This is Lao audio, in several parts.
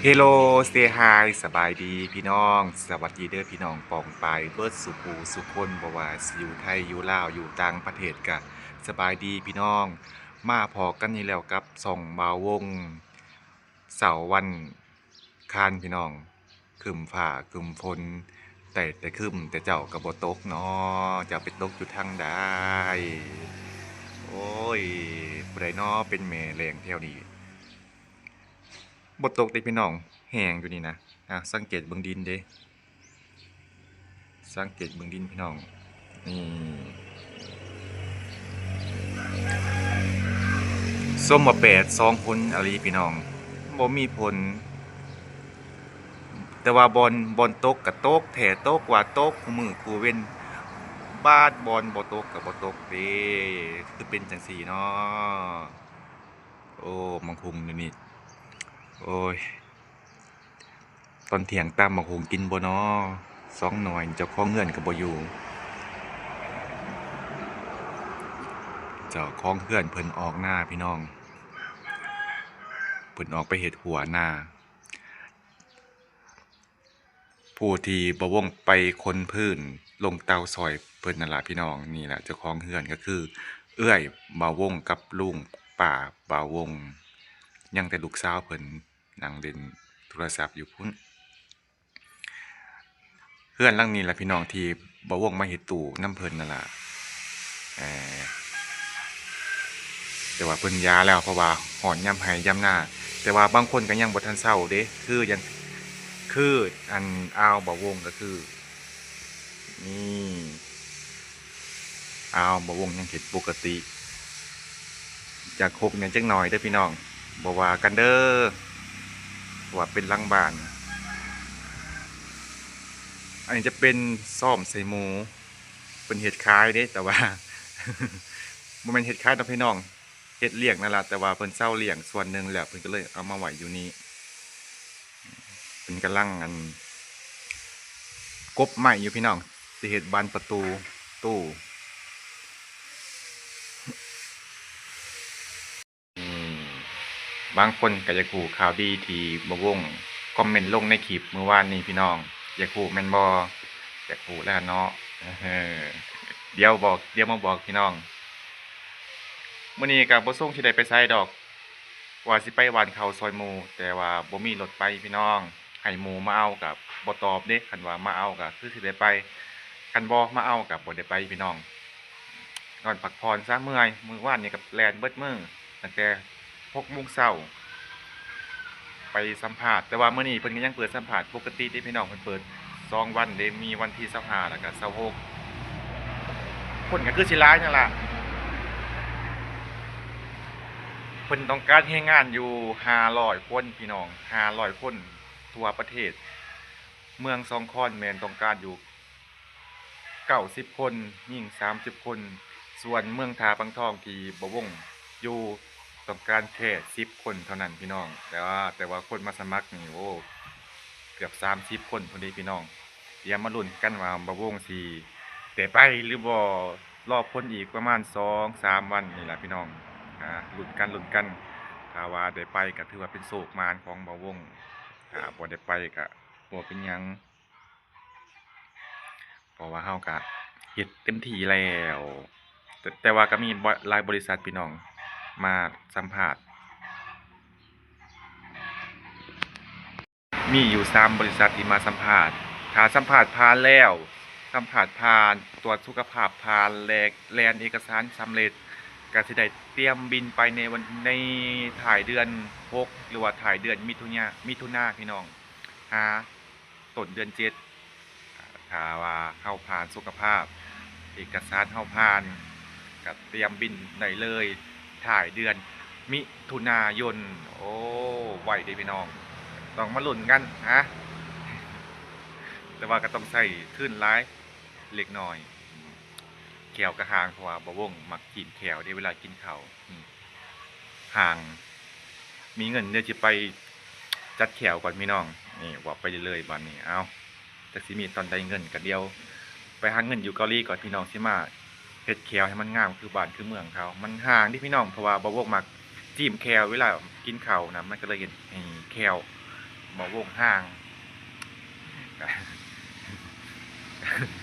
Hello say hi ສະບາຍດີພີ່ນ້ອງ ສະຫວັດດີເດີພີ່ນ້ອງປ້ອງປາຍເບິດສູ່ຜູ້ສູ່ຄົນ ບໍ່ວ່າຊິຢູ່ໄທ ຢູ່ລາວ ຢູ່ຕ່າງປະເທດກະສະບາຍດີພີ່ນ້ອງ. ມາພໍ້ກັນອີກແລ້ວກັບຊ່ອງບ່າວວົງ ເຊົ້າວັນຄານພີ່ນ້ອງ ຄຶ້ມຟ້າຄຶ້ມຝົນ ໄດ້ແຕ່ຄຶ້ມແຕ່ເຈົ້າກໍບໍ່ຕົກເນາະ ຈະໄປຕົກຢູ່ທາງໃດ. ໂອ້ຍ ຜູ້ໃດເນາະເປັນແມ່ແລ້ງແຖວນີ້? ບໍ່ຕົກເດ້ພີ່ນ້ອງ ແຫ້ງຢູ່ນີ້ນະ. ອ່າ ສັງເກດເບິ່ງດິນເດ້ ສັງເກດເບິ່ງດິນພີ່ນ້ອງ ນີ້ ສົມວ່າແປດສອງຄົນອີ່ຫຼີພີ່ນ້ອງ ບໍ່ມີຝົນ ແຕ່ວ່າບ່ອນ ບ່ອນຕົກກະຕົກແທ້ ຕົກວ່າຕົກຄູ່ມື້ຄູ່ເວັນ ບາດບ່ອນບໍ່ຕົກກະບໍ່ຕົກເດ້ ຄືເປັນຈັ່ງຊີ້ເນາະ. ໂອ້ ໝາກຫຸ່ງຢູ່ນີ້ ໂອ້ຍ ຕອນທ່ຽງຕຳໝາກຫຸ່ງກິນບໍ່ນໍ ສອງໜ່ວຍ ເຈົ້າຂອງເຮືອນກໍບໍ່ຢູ່ ເຈົ້າຂອງເຮືອນເພິ່ນອອກນາພີ່ນ້ອງ ເພິ່ນອອກໄປເຮັດຮົ້ວນາ. ຜູ້ທີ່ບ່າວວົງໄປຂົນພື້ນລົງເຕົາຊ່ອຍເພິ່ນນັ້ນລະພີ່ນ້ອງ ນີ້ລະເຈົ້າຂອງເຮືອນກໍຄືເອື້ອຍບ່າວວົງກັບລຸງປ້າບ່າວວົງ ຍັງແຕ່ລູກສາວເພິ່ນນັ່ງເລ່ນໂທລະສັບຢູ່ພຸ້ນ. ເຮືອນຫຼັງນີ້ລະພີ່ນ້ອງທີ່ບ່າວວົງມາເຮັດຕູ້ນຳເພິ່ນນັ້ນລະ ເອີ ແຕ່ວ່າເພິ່ນຢາແລ້ວ ເພາະວ່າຮອດຍາມໄຮ່ຍາມນາ ແຕ່ວ່າບາງຄົນກໍຍັງບໍ່ທັນເຊົາເດ້ ຄືຫຍັງ ຄືອັນອ່າວບ່າວວົງກໍຄື ນີ້ ອ່າວບ່າວວົງຍັງເຮັດປົກກະຕິ ຢາກຮົກແດ່ຈັກໜ່ອຍເດີພີ່ນ້ອງ ບໍ່ວ່າກັນເດີ ເພາະວ່າເປັນຫຼັງບ້ານ. ອັນນີ້ຈະເປັນຊ້ອມໃສ່ໝູ ເພິ່ນເຮັດຂາຍເດ້ ແຕ່ວ່າ ບໍ່ແມ່ນເຮັດຂາຍດອກພີ່ນ້ອງ ເຮັດລ້ຽງນັ້ນລະ ແຕ່ວ່າເພິ່ນເຊົາລ້ຽງສ່ວນໜຶ່ງແລ້ວ ເພິ່ນກໍເລີຍເອົາມາໄວ້ຢູ່ນີ້. ເພິ່ນກຳລັງ ອັນ ກົບໄມ້ຢູ່ພີ່ນ້ອງ ຊິເຮັດບານປະຕູຕູ້. ອືມ ບາງຄົນກໍຢາກຮູ້ຂ່າວດີທີ່ບ່າວວົງຄອມເມັນລົງໃນຄລິບມື້ວານນີ້ພີ່ນ້ອງ ຢາກຮູ້ແມ່ນບໍ່? ຢາກຮູ້ແລ້ວເນາະ ເອີ ດຽວບອກ ດຽວມາບອກພີ່ນ້ອງ. ມື້ນີ້ກໍບໍ່ຊົງຊິໄດ້ໄປໃສດອກ ວ່າຊິໄປຫວ່ານເຂົ້າຊ່ອຍໝູ່ ແຕ່ວ່າບໍ່ມີລົດໄປພີ່ນ້ອງ ໃຫ້ໝູ່ມາເອົາກໍບໍ່ຕອບເດ້ ຄັນວ່າມາເອົາກໍຄືຊິໄດ້ໄປ ຄັນບໍ່ມາເອົາກໍບໍ່ໄດ້ໄປພີ່ນ້ອງ. ນອນພັກຜ່ອນຊະ ເມື່ອຍ ມື້ວານນີ້ກໍແລ່ນເບິດມື້ ຕັ້ງແຕ່ຫົກໂມງເຊົ້າໄປສຳພາດ ແຕ່ວ່າມື້ນີ້ເພິ່ນກໍຍັງເປີດສຳພາດປົກກະຕິເດ້ພີ່ນ້ອງ ເພິ່ນເປີດສອງວັນເດ້ ມີວັນທີຊາວຫ້າ ແລ້ວກໍຊາວຫົກ ຄົນກໍຄືຊິຫຼາຍນັ້ນລະ ເພິ່ນຕ້ອງການແຮງງານຢູ່ຫ້າຮ້ອຍຄົນພີ່ນ້ອງ ຫ້າຮ້ອຍຄົນທົ່ວປະເທດ. ເມືອງສອງຄອນແມ່ນຕ້ອງການຢູ່ ເກົ້າສິບຄົນ ຍິງສາມສິບຄົນ ສ່ວນເມືອງທ່າປາງທອງທີ່ບ່າວວົງຢູ່ ຕ້ອງການແຄ່ສິບຄົນເທົ່ານັ້ນພີ່ນ້ອງ ແຕ່ວ່າ ແຕ່ວ່າຄົນມາສະໝັກນີ້ ໂອ້ ເກືອບສາມສິບຄົນພຸ້ນເດ້ພີ່ນ້ອງ. ດຽວມາລຸ້ນກັນວ່າບ່າວວົງຊິໄດ້ໄປຫຼືບໍ່ ລໍພົນອີກປະມານສອງສາມວັນນີ້ລະພີ່ນ້ອງ ອ່າ ລຸ້ນກັນ ລຸ້ນກັນ ຖ້າວ່າໄດ້ໄປກໍຖືວ່າເປັນໂຊກໝານຂອງບ່າວວົງ ຖ້າບໍ່ໄດ້ໄປກໍບໍ່ເປັນຫຍັງ. ເພາະວ່າເຮົາກະເຮັດເຕັມທີ່ແລ້ວ ແຕ່ ແຕ່ວ່າກະມີ ຫຼາຍບໍລິສັດພີ່ນ້ອງມາສຳພາດ ມີຢູ່ສາມບໍລິສັດທີ່ມາສຳພາດ ຖ້າສຳພາດຜ່ານແລ້ວ ສຳພາດຜ່ານ ຕວດສຸຂະພາບຜ່ານ ແລະ ແລ່ນເອກະສານສຳເລັດ ກະຊິໄດ້ຕຽມບິນໄປໃນວັນ ໃນທ້າຍເດືອນຫົກ ຫຼືວ່າທ້າຍເດືອນມິຖຸນາ ມິຖຸນາພີ່ນ້ອງ ຫາ ຕົ້ນເດືອນເຈັດ ຖ້າວ່າເຮົາຜ່ານສຸຂະພາບ ເອກະສານເຮົາຜ່ານ ກະຕຽມບິນໄດ້ເລີຍ ທ້າຍເດືອນມິຖຸນາຍົນ. ໂອ້ ໄວເດ້ພີ່ນ້ອງ ຕ້ອງມາລຸ້ນກັນ ຫາ ແຕ່ວ່າກະຕ້ອງໃຊ້ທຶນຫຼາຍເລັກນ້ອຍ ແຂ້ວກະຫ່າງ ເພາະວ່າບ່າວວົງມັກຈີ້ມແຂ້ວເດ້ ເວລາກິນເຂົ້າ ອືມ ຫ່າງ ມີເງິນດຽວຊິໄປຈັດແຂ້ວກ່ອນພີ່ນ້ອງ ນີ້ເວົ້າໄປເລື້ອຍໆ ບາດນີ້ ເອົ້າ ຈັກຊິມີຕອນໃດເງິນ ກະດຽວໄປຫາເງິນຢູ່ເກົາຫຼີກ່ອນພີ່ນ້ອງ ຊິມາເຮັດແຂ້ວໃຫ້ມັນງາມຄືບ້ານຄືເມືອງເຂົາ ມັນຫ່າງເດ້ພີ່ນ້ອງ ເພາະວ່າບ່າວວົງມັກຈີ້ມແຂ້ວເວລາກິນເຂົ້ານະ ມັນກະເລີຍເຮັດໃຫ້ແຂ້ວ ບໍ່ວົງຫ່າງ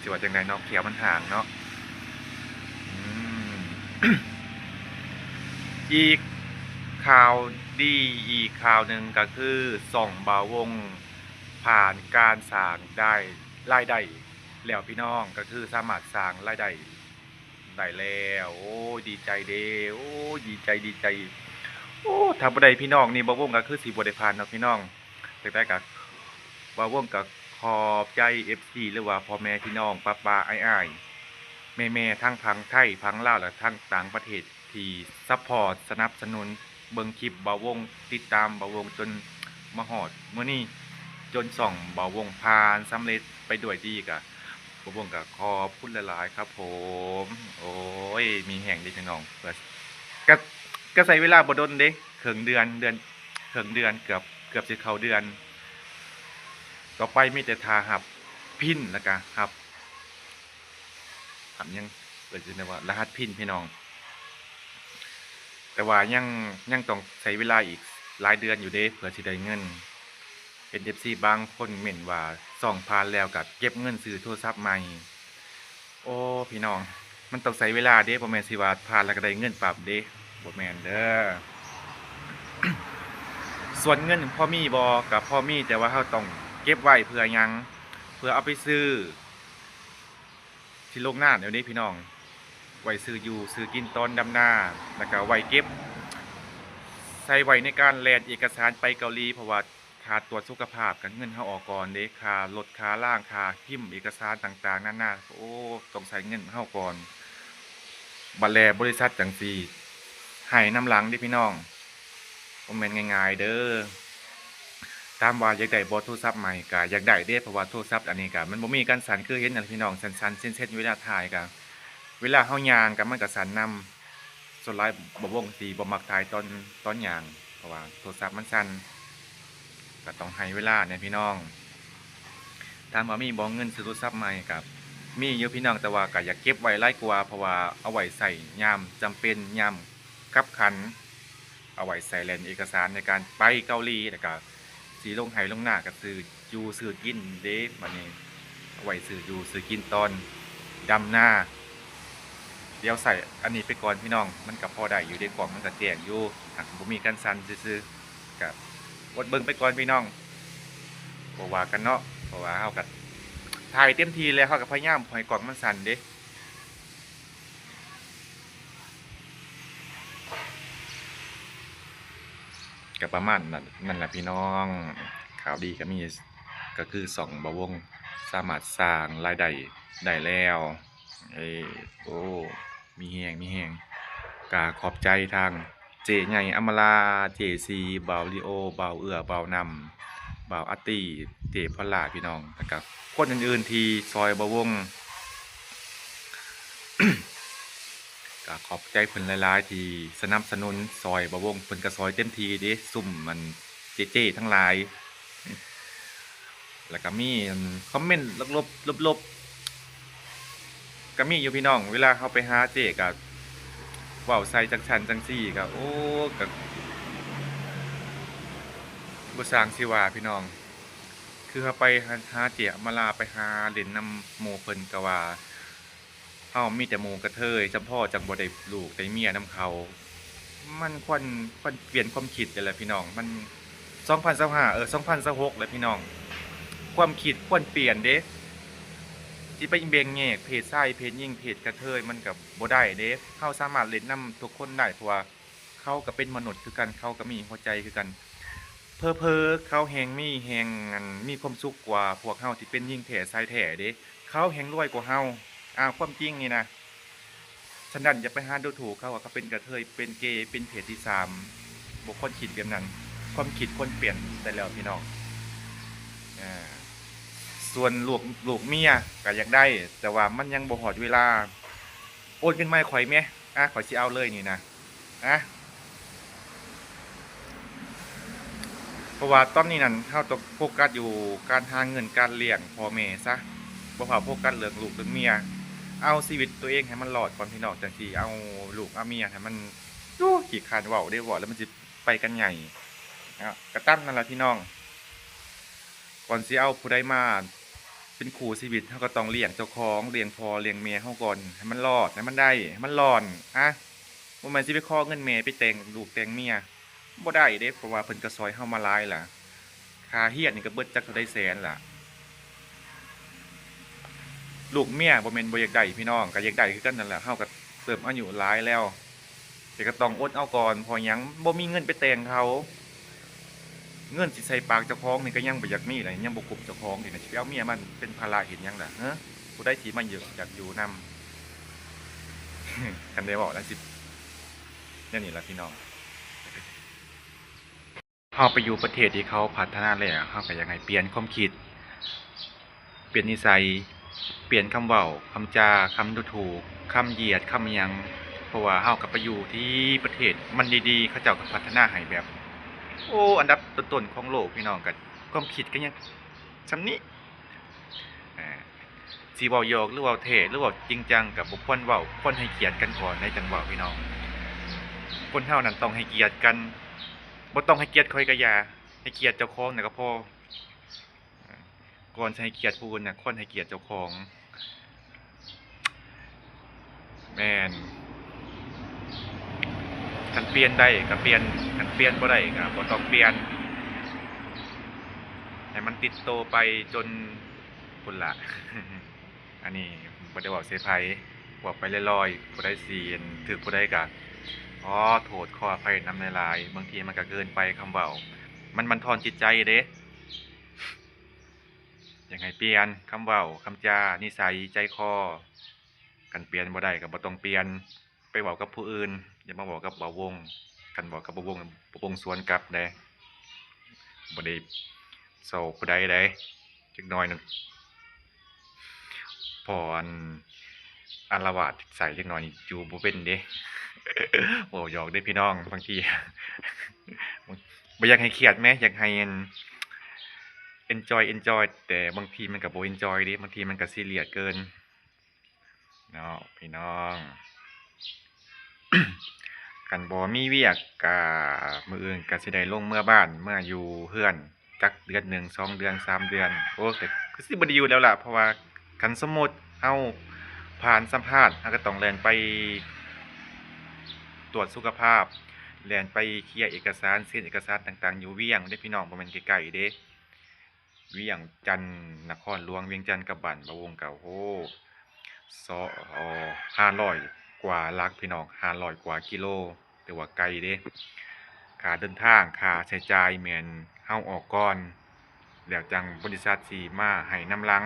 ຊິວ່າຈັ່ງໃດເນາະ ແຂ້ວມັນຫ່າງເນາະ. ອືມ ອີກຂ່າວດີອີກຂ່າວໜຶ່ງກໍຄື ຊ່ອງບ່າວວົງຜ່ານການສ້າງໄດ້ ລາຍໄດ້ແລ້ວພີ່ນ້ອງ ກໍຄືສາມາດສ້າງລາຍໄດ້ ໄດ້ແລ້ວ. ໂອ້ຍ ດີໃຈເດ້ ໂອ້ຍ ດີໃຈ ດີໃຈ. ໂອ້ ຖ້າບໍ່ໄດ້ພີ່ນ້ອງນີ້ ບ່າວວົງກໍຄືຊິບໍ່ໄດ້ຜ່ານເນາະພີ່ນ້ອງ. ຈັ່ງໃດກໍ ບ່າວວົງກໍຂອບໃຈເອັຟຊີ ຫຼືວ່າພໍ່ແມ່ພີ່ນ້ອງ ປ້າໆ ອ້າຍໆ ແມ່ໆ ທັງຝັ່ງໄທ ຝັ່ງລາວ ແລະ ທັງຕ່າງປະເທດ ທີ່ຊັບພອດສະໜັບສະໜູນເບິ່ງຄລິບບ່າວວົງ ຕິດຕາມບ່າວວົງຈົນມາຮອດມື້ນີ້ ຈົນຊ່ອງບ່າວວົງຜ່ານສຳເລັດໄປດ້ວຍດີ. ກະບ່າວວົງກະຂອບຄຸນຫຼາຍໆ ຄັບຜົມ. ໂອ້ຍ ມີແຮງເດ້ພີ່ນ້ອງ ກະ ກະໃຊ້ເວລາບໍ່ດົນເດ້ ເຄິ່ງເດືອນ ເດືອນ ເຄິ່ງເດືອນ ເກືອບ ເກືອບຊິເຂົ້າເດືອນ. ຕໍ່ໄປມີແຕ່ຖ້າຮັບພິນ ແລ້ວກະຮັບ ຮັບຫຍັງ ເອີ້ນຈັ່ງໃດວ່າ ລະຫັດພິນພີ່ນ້ອງ. ແຕ່ວ່າຍັງ ຍັງຕ້ອງໃຊ້ເວລາອີກຫຼາຍເດືອນຢູ່ເດ້ ເພື່ອຊິໄດ້ເງິນ. ເຫັນເອັຟຊີບາງຄົນເມັ້ນວ່າ ຊ່ອງຜ່ານແລ້ວກໍເກັບເງິນຊື້ໂທລະສັບໃໝ່. ໂອ້ ພີ່ນ້ອງ ມັນຕ້ອງໃຊ້ເວລາເດ້ ບໍ່ແມ່ນຊິວ່າຜ່ານແລ້ວກໍໄດ້ເງິນປັບເດ້ ບໍ່ແມ່ນເດີ. ສ່ວນເງິນພໍມີບໍ່? ກໍພໍມີ ແຕ່ວ່າເຮົາຕ້ອງເກັບໄວ້ເພື່ອຫຍັງ? ເພື່ອເອົາໄປຊື້ ຊິລົງນາແລ້ວເດ້ພີ່ນ້ອງ ໄວ້ຊື້ຢູ່ຊື້ກິນຕອນດຳນາ ແລ້ວກໍໄວ້ເກັບ ໃຊ້ໄວ້ໃນການແລ່ນເອກະສານໄປເກົາຫຼີ ເພາະວ່າຄ່າຕວດສຸຂະພາບ ກະເງິນເຮົາອອກກ່ອນເດ້ ຄ່າລົດ ຄ່າລາງ ຄ່າພິມເອກະສານຕ່າງໆນານາ. ໂອ້ ຕ້ອງໃຊ້ເງິນເຮົາກ່ອນ ບັດແລະບໍລິສັດຈັ່ງຊິໃຫ້ນຳຫຼັງເດ້ພີ່ນ້ອງ. ບໍ່ແມ່ນງ່າຍໆເດີ. ຖາມວ່າຢາກໄດ້ບໍ່ໂທລະສັບໃໝ່? ກະຢາກໄດ້ເດ້ ເພາະວ່າໂທລະສັບອັນນີ້ກະມັນບໍ່ມີກັນສັ່ນ ຄືເຫັນນັ້ນແຫຼະພີ່ນ້ອງ ສັ່ນໆເຊັນໆເວລາຖ່າຍ ກະເວລາເຮົາຍ່າງກະມັນກະສັ່ນນຳ. ສ່ວນຫຼາຍບ່າວວົງຊິບໍ່ມັກຖ່າຍຕອນ ຕອນຍ່າງ ເພາະວ່າໂທລະສັບມັນສັ່ນ ກະຕ້ອງໃຫ້ເວລາແດ່ພີ່ນ້ອງ. ຖາມວ່າມີບໍ່ເງິນຊື້ໂທລະສັບໃໝ່? ກະມີຢູ່ພີ່ນ້ອງ ແຕ່ວ່າກະຢາກເກັບໄວ້ຫຼາຍກວ່າ ເພາະວ່າເອົາໄວ້ໃຊ້ຍາມຈຳເປັນ ຍາມ ຄັບຂັນ ເອົາໄວ້ໃຊ້ແລ່ນເອກະສານໃນການໄປເກົາຫຼີ ແລ້ວກະຊິລົງໄຮ່ລົງນາ ກະຊື້ຢູ່ຊື້ກິນເດ້. ບາດນີ້ເອົາໄວ້ຊື້ຢູ່ຊື້ກິນຕອນດຳນາ. ດຽວໃຊ້ອັນນີ້ໄປກ່ອນພີ່ນ້ອງ ມັນກະພໍໄດ້ຢູ່ເດ້ ກ້ອງມັນກະແຈ້ງຢູ່ ຫາກບໍ່ມີກັນສັ່ນຊື່ໆ. ກະອົດເບິ່ງໄປກ່ອນພີ່ນ້ອງ ບໍ່ວ່າກັນເນາະ ເພາະວ່າເຮົາກະຖ່າຍເຕັມທີ່ແລ້ວ ເຮົາກະພະຍາຍາມໃຫ້ກ້ອງມັນສັ່ນເດ້. ກະປະມານນັ້ນ ນັ້ນລະພີ່ນ້ອງ ຂ່າວດີກະມີ ກະຄືຊ່ອງບ່າວວົງສາມາດສ້າງລາຍໄດ້ໄດ້ແລ້ວ. ເອີ ໂອ້ ມີແຮງ ມີແຮງ. ກະຂອບໃຈທາງເຈ້ໃຫຍ່ອຳມາລາ ເຈ້ສີ ບ່າວລີໂອ ບ່າວເອື້ອ ບ່າວນຳ ບ່າວອາຕີ ເຈ້ພອນລາ ພີ່ນ້ອງ ແລ້ວກະຄົນອື່ນໆທີ່ຊ່ອຍບ່າວວົງ ກະຂອບໃຈເພິ່ນຫຼາຍໆທີ່ສະໜັບສະໜູນຊ່ອຍບ່າວວົງ. ເພິ່ນກະຊ່ອຍເຕັມທີ່ເດ້ ຊຸມອັນເຈ້ໆທັງຫຼາຍ ແລ້ວກະມີອັນຄອມເມັນລົບໆ ລົບໆ ກະມີຢູ່ພີ່ນ້ອງ. ເວລາເຮົາໄປຫາເຈ້ກະເວົ້າໃສ່ຈັ່ງຊັ້ນຈັ່ງຊີ້ ກະ ໂອ້ ກະບໍ່ຊ່າງຊິວ່າພີ່ນ້ອງ. ຄືເຮົາໄປຫາ ຫາເຈ້ອຳມາລາ ໄປຫາຫຼິ້ນນຳໝູ່ເພິ່ນ ກະວ່າ ເຮົາມີແຕ່ໝູ່ກະເທີຍ ຈຳພໍຈັ່ງບໍ່ໄດ້ລູກໄດ້ເມຍນຳເຂົາ. ມັນຄວນ ຄວນປ່ຽນຄວາມຄິດແລ້ວແຫຼະພີ່ນ້ອງ. ມັນ ສອງພັນຊາວຫ້າ ເອີ ສອງພັນຊາວຫົກແລ້ວພີ່ນ້ອງ ຄວາມຄິດຄວນປ່ຽນເດ້. ຊິໄປແບ່ງແຍກເພດຊາຍ ເພດຍິງ ເພດກະເທີຍ ມັນກະບໍ່ໄດ້ເດ້. ເຮົາສາມາດຫຼິ້ນນຳທຸກຄົນໄດ້ ເພາະວ່າ ເຂົາກະເປັນມະນຸດຄືກັນ ເຂົາກະມີຫົວໃຈຄືກັນ. ເຜີໆເຂົາແຮ່ງມີ ແຮ່ງ ອັນ ມີຄວາມສຸກກວ່າພວກເຮົາທີ່ເປັນຍິງແທ້ຊາຍແທ້ເດ້. ເຂົາແຮ່ງລວຍກວ່າເຮົາ. ອາ ຄວາມຈິງນີ້ນະ. ສະນັ້ນຢ່າໄປຫາດູຖູກເຂົາວ່າເຂົາເປັນກະເທີຍ ເປັນເກ ເປັນເພດທີສາມ. ບໍ່ຄວນຄິດແບບນັ້ນ. ຄວາມຄິດຄວນປ່ຽນໄດ້ແລ້ວພີ່ນ້ອງ. ອາ ສ່ວນລູກ ລູກເມຍກະຢາກໄດ້ ແຕ່ວ່າມັນຍັງບໍ່ຮອດເວລາ. ໂອນເງິນມາໃຫ້ຂ້ອຍແມະ. ອາ ຂ້ອຍຊິເອົາເລີຍນີ້ນະ. ອາ ເພາະວ່າຕອນນີ້ນັ້ນ ເຮົາຕ້ອງໂຟກັສຢູ່ການຫາເງິນ ການລ້ຽງພໍ່ແມ່ຊະ ບໍ່ພາໂຟກັສເລື່ອງລູກເລື່ອງເມຍ. ເອົາຊີວິດຕົວເອງໃຫ້ມັນລອດກ່ອນພີ່ນ້ອງ ຈັ່ງຊິເອົາລູກເອົາເມຍໃຫ້ມັນ ໂອ້ ຂີ້ຄ້ານເວົ້າເດ້ ເວົ້າແລ້ວມັນຊິໄປກັນໃຫຍ່. ເນາະ ກະຕາມນັ້ນລະພີ່ນ້ອງ. ກ່ອນຊິເອົາຜູ້ໃດມາເປັນຄູ່ຊີວິດ ເຮົາກໍຕ້ອງລ້ຽງເຈົ້າຂອງ, ລ້ຽງພໍ່ລ້ຽງແມ່ເຮົາກ່ອນ ໃຫ້ມັນລອດ, ໃຫ້ມັນໄດ້, ໃຫ້ມັນຫຼອນ. ອະ ບໍ່ແມ່ນຊິໄປຂໍເງິນແມ່ໄປແຕ່ງລູກແຕ່ງເມຍ ບໍ່ໄດ້ເດ້, ເພາະວ່າເພິ່ນກໍຊ່ອຍເຮົາມາຫຼາຍລະ. ຄ່າຮຽນນີ້ກໍເບິດຈັກເທົ່າໃດແສນລະ. ລູກເມຍບໍ່ແມ່ນບໍ່ຢາກໄດ້ພີ່ນ້ອງ, ກໍຢາກໄດ້ຄືກັນນັ້ນແຫຼະ. ເຮົາກໍເລີ່ມອາຍຸຫຼາຍແລ້ວ, ແຕ່ກໍຕ້ອງອົດເອົາກ່ອນ. ເພາະຫຍັງ? ບໍ່ມີເງິນໄປແຕ່ງເຂົາ. ເງິນຊິໃສ່ປາກເຈົ້າຂອງນີ້ກໍຍັງບໍ່ຢາກມີເລີຍ, ຍັງບໍ່ຄົບເຈົ້າຂອງນີ້ນະ, ຊິໄປເອົາເມຍມາເປັນພາລະເຮັດຫຍັງລະ? ຮະ? ຜູ້ໃດທີ່ມາຢູ່ ຢາກຢູ່ນຳ? ຄັນໄດ້ເວົ້າແລ້ວຊິ ແນວນີ້ລະພີ່ນ້ອງ. ເຮົາໄປຢູ່ປະເທດທີ່ເຂົາພັດທະນາແລ້ວ, ເຮົາກໍຢາກໃຫ້ປ່ຽນຄວາມຄິດ, ປ່ຽນນິໄສ, ປ່ຽນຄຳເວົ້າ, ຄຳຈາ, ຄຳດູຖູກ, ຄຳຢຽດ, ຄຳຫຍັງ. ເພາະວ່າເຮົາກໍໄປຢູ່ທີ່ປະເທດມັນດີໆ, ເຂົາເຈົ້າກໍພັດທະນາໃຫ້ແບບ ໂອ້ ອັນດັບຕົ້ນໆຂອງໂລກ, ພີ່ນ້ອງ, ກໍຄວາມຄິດກໍຍັງສ່ຳນີ້. ອ່າ ຊິເວົ້າຫຍອກ ຫຼື ເວົ້າແທ້ ຫຼື ເວົ້າຈິງຈັງກໍບໍ່ຄວນເວົ້າ, ຄວນໃຫ້ກຽດກັນກ່ອນໃດຈັ່ງເວົ້າ ພີ່ນ້ອງ. ຄົນເຮົານັ້ນຕ້ອງໃຫ້ກຽດກັນ, ບໍ່ຕ້ອງໃຫ້ກຽດຂ້ອຍກໍຢ່າ, ໃຫ້ກຽດເຈົ້າຂອງນະກໍພໍ. ກ່ອນຊິໃຫ້ກຽດຜູ້ອື່ນນະ ຄວນໃຫ້ກຽດເຈົ້າຂອງ. ແມ່ນ. ຄັນປ່ຽນໄດ້ກໍປ່ຽນ, ຄັນປ່ຽນບໍ່ໄດ້ກໍບໍ່ຕ້ອງປ່ຽນ. ໃຫ້ມັນຕິດໂຕໄປຈົນພຸ້ນລະ. ອັນນີ້ບໍ່ໄດ້ເວົ້າໃສ່ໃຜ, ເວົ້າໄປລອຍໆ, ຜູ້ໃດຊິຖືກຜູ້ໃດກໍຂໍໂທດຂໍອະໄພນຳຫຼາຍໆ. ບາງທີມັນກໍເກີນໄປ, ຄຳເວົ້າມັນບັນທອນຈິດໃຈເດ້. ຢາກໃຫ້ປ່ຽນຄຳເວົ້າ, ຄຳຈາ, ນິໄສ, ໃຈຄໍ. ຄັນປ່ຽນບໍ່ໄດ້ກໍບໍ່ຕ້ອງປ່ຽນ. ໄປເວົ້າກັບຜູ້ອື່ນ, ຢ່າມາເວົ້າກັບບ່າວວົງ. ຄັນເວົ້າກັບບ່າວວົງ, ບ່າວວົງສວນກັບເດ້. ບໍ່ໄດ້ຊອກຜູ້ໃດເດ້. ຈັກໜ້ອຍນັ້ນ ພໍອັນອາລະວາດໃສ່ຈັກໜ້ອຍນີ້ຢູ່ບໍ່ເປັນເດ້. ເວົ້າຫຍອກເດ້ພີ່ນ້ອງ, ບາງທີບໍ່ຢາກໃຫ້ຄຽດແໝ, ຢາກໃຫ້ອັນ enjoy enjoy, ແຕ່ບາງທີມັນກໍບໍ່ enjoy ເດ້, ບາງທີມັນກໍຊີຣຽສເກີນເນາະພີ່ນ້ອງ. ຄັນບໍ່ມີວຽກກະ ມື້ອື່ນກະຊິໄດ້ລົງເມືອບ້ານ, ເມືອຢູ່ເຮືອນຈັກເດືອນໜຶ່ງ ສອງເດືອນ ສາມເດືອນ. ໂອ້ ແຕ່ຄືຊິບໍ່ໄດ້ຢູ່ແລ້ວລະ, ເພາະວ່າຄັນສົມມຸດເຮົາຜ່ານສຳພາດ, ເຮົາກໍຕ້ອງແລ່ນໄປຕວດສຸຂະພາບ, ແລ່ນໄປເຄຍເອກະສານ, ເຊັນເອກະສານຕ່າງໆ ຢູ່ວຽງເດ້ພີ່ນ້ອງ, ບໍ່ແມ່ນໃກ້ໆເດ້. ວຽງຈັນ, ນະຄອນຫຼວງວຽງຈັນກັບບ້ານບ່າວວົງກໍ ໂອ້ ສອງ ຫ້າຮ້ອຍກວ່າຫຼັກພີ່ນ້ອງ, ຫ້າຮ້ອຍກວ່າກິໂລ, ຖືວ່າໄກເດ້. ຄ່າເດີນທາງ, ຄ່າໃຊ້ຈ່າຍແມ່ນເຮົາອອກກ່ອນ, ແລ້ວຈັ່ງບໍລິສັດຊິມາໃຫ້ນຳຫຼັງ.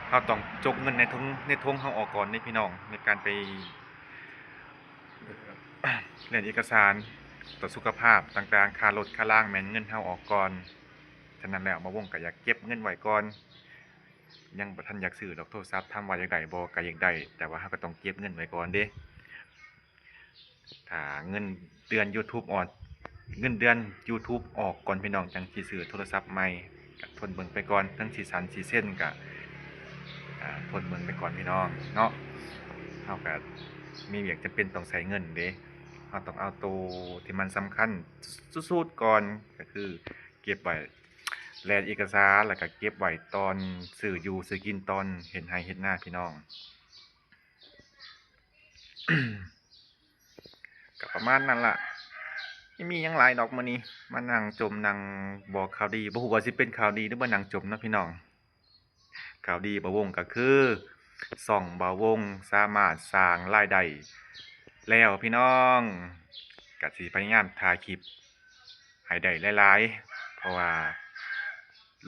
ເຮົາຕ້ອງຈົກເງິນໃນຖົງ, ໃນຖົງເຮົາອອກກ່ອນເດ້ພີ່ນ້ອງ, ໃນການໄປແລ່ນເອກະສານ, ຕວດສຸຂະພາບຕ່າງໆ, ຄ່າລົດຄ່າລາງແມ່ນເງິນເຮົາອອກກ່ອນ. ສະນັ້ນແລ້ວ ບ່າວວົງກໍຢາກເກັບເງິນໄວ້ກ່ອນ, ຍັງບໍ່ທັນຢາກຊື້ດອກໂທລະສັບ. ຖາມວ່າຢາກໄດ້ບໍ່? ກໍຢາກໄດ້, ແຕ່ວ່າເຮົາກໍຕ້ອງເກັບເງິນໄວ້ກ່ອນເດ້. ຖ້າເງິນເດືອນ YouTube ອອກ, ເງິນເດືອນ YouTube ອອກກ່ອນ ພີ່ນ້ອງ, ຈັ່ງຊິຊື້ໂທລະສັບໃໝ່. ກໍທົນເບິ່ງໄປກ່ອນ, ເຖິງຊິສັ້ນຊິເຊັນກໍ ອ່າ ທົນເບິ່ງໄປກ່ອນ ພີ່ນ້ອງເນາະ. ເຮົາກໍມີວຽກຈຳເປັນຕ້ອງໃຊ້ເງິນເດ້, ເຮົາຕ້ອງເອົາໂຕທີ່ມັນສຳຄັນສຸດໆກ່ອນ, ກໍຄື ເກັບໄວ້ແລ່ນເອກະສານ, ແລ້ວກະເກັບໄວ້ຕອນຊື້ຢູ່ຊື້ກິນ, ຕອນເຮັດໄຮ່ເຮັດນາພີ່ນ້ອງ. ກະປະມານນັ້ນລະ, ບໍ່ມີຫຍັງຫຼາຍດອກມື້ນີ້, ມານັ່ງຈົ່ມນັ່ງບອກຂ່າວດີ, ບໍ່ຮູ້ວ່າຊິເປັນຂ່າວດີ ຫຼືວ່ານັ່ງຈົ່ມເນາະພີ່ນ້ອງ. ຂ່າວດີບ່າວວົງກໍຄື ຊ່ອງບ່າວວົງສາມາດສ້າງລາຍໄດ້ແລ້ວພີ່ນ້ອງ, ກະຊິພະຍາຍາມຖ່າຍຄລິບໃຫ້ໄດ້ຫຼາຍໆ, ເພາະວ່າ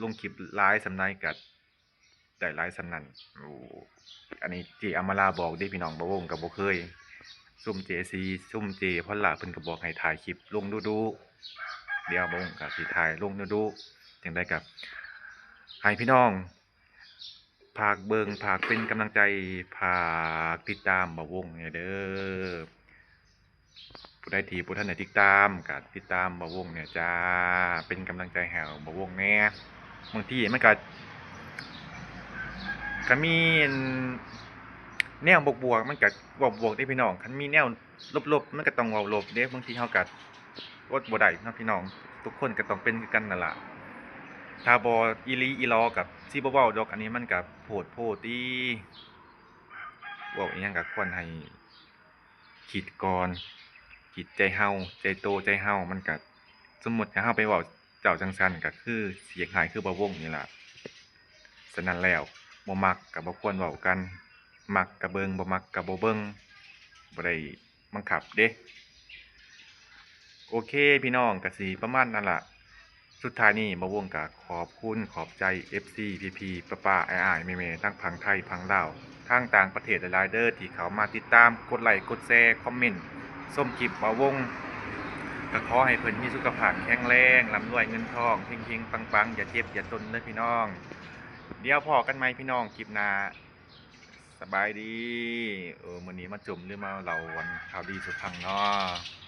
ລົງຄລິບຫຼາຍສ່ຳໃດກະໄດ້ຫຼາຍສ່ຳນັ້ນ. ໂອ້ ອັນນີ້ເຈ້ອຳມາລາບອກເດ້ພີ່ນ້ອງ, ບ່າວວົງກໍບໍ່ເຄີຍ. ຊຸມເຈ້ສີ, ຊຸມເຈ້ພອນລາ ເພິ່ນກໍບອກໃຫ້ຖ່າຍຄລິບລົງດຸໆ, ດຽວບ່າວວົງກໍຊິຖ່າຍລົງດຸໆ. ຈັ່ງໃດກໍໃຫ້ພີ່ນ້ອງ ຝາກເບິ່ງ, ຝາກເປັນກຳລັງໃຈ, ຝາກຕິດຕາມບ່າວວົງແດ່ເດີ. ຜູ້ໃດທີ່ບໍ່ທັນໄດ້ຕິດຕາມ ກໍຕິດຕາມບ່າວວົງແດ່ຈ້າ, ເປັນກຳລັງໃຈໃຫ້ບ່າວວົງແດ່. ບາງທີມັນກໍ ກໍມີແນວບວກໆ ມັນກໍເວົ້າບວກເດ້ພີ່ນ້ອງ, ຄັນມີແນວລົບໆ ມັນກໍຕ້ອງເວົ້າລົບເດ້. ບາງທີເຮົາກໍ ອົດບໍ່ໄດ້ເນາະພີ່ນ້ອງ, ທຸກຄົນກໍຕ້ອງເປັນຄືກັນນັ້ນລະ. ຖ້າບໍ່ອີ່ຫຼີອີ່ຫຼໍກໍຊິບໍ່ເວົ້າດອກ. ອັນນີ້ມັນກໍໂພດໂພຕິ ເວົ້າອີ່ຫຍັງກໍຄວນໃຫ້ຄິດກ່ອນ ຄິດໃຈເຮົາ ໃຈໂຕໃຈເຮົາ. ມັນກໍ ສົມມຸດຖ້າເຮົາໄປເວົ້າເຈົ້າຈັ່ງຊັ້ນ ກໍຄືຊິເຮັດຮ້າຍຄືບ່າວວົງນີ້ລະ. ສະນັ້ນແລ້ວ ບໍ່ມັກກໍບໍ່ຄວນເວົ້າກັນ ມັກກໍເບິ່ງ ບໍ່ມັກກໍບໍ່ເບິ່ງ ບໍ່ໄດ້ບັງຄັບເດ້. ໂອເຄພີ່ນ້ອງ ກໍຊິປະມານນັ້ນລະ. ສຸດທ້າຍນີ້ບ່າວວົງກໍຂອບຄຸນຂອບໃຈເອັຟຊີ ພີ່ໆ ປ້າໆ ອ້າຍໆ ແມ່ໆ ທັງຝັ່ງໄທຝັ່ງລາວ ທາງຕ່າງປະເທດຫຼາຍໆເດີ ທີ່ເຂົ້າມາຕິດຕາມ ກົດໄລ ກົດແຊ ຄອມເມັນຊົມຄລິບບ່າວວົງ. ກໍຂໍໃຫ້ເພິ່ນມີສຸຂະພາບແຂງແຮງ ລ່ຳລວຍເງິນທອງ ເຮັງໆ ປັງໆ ຢ່າເຈັບຢ່າຈົນເດີພີ່ນ້ອງ. ດຽວພໍ້ກັນໃໝ່ພີ່ນ້ອງ ຄລິບໜ້າ. ສະບາຍດີ. ເອີ ມື້ນີ້ມາຈົ່ມ ຫຼືມາເລົ່າ ອັນ ຂ່າວດີສູ່ຟັງເນາະ.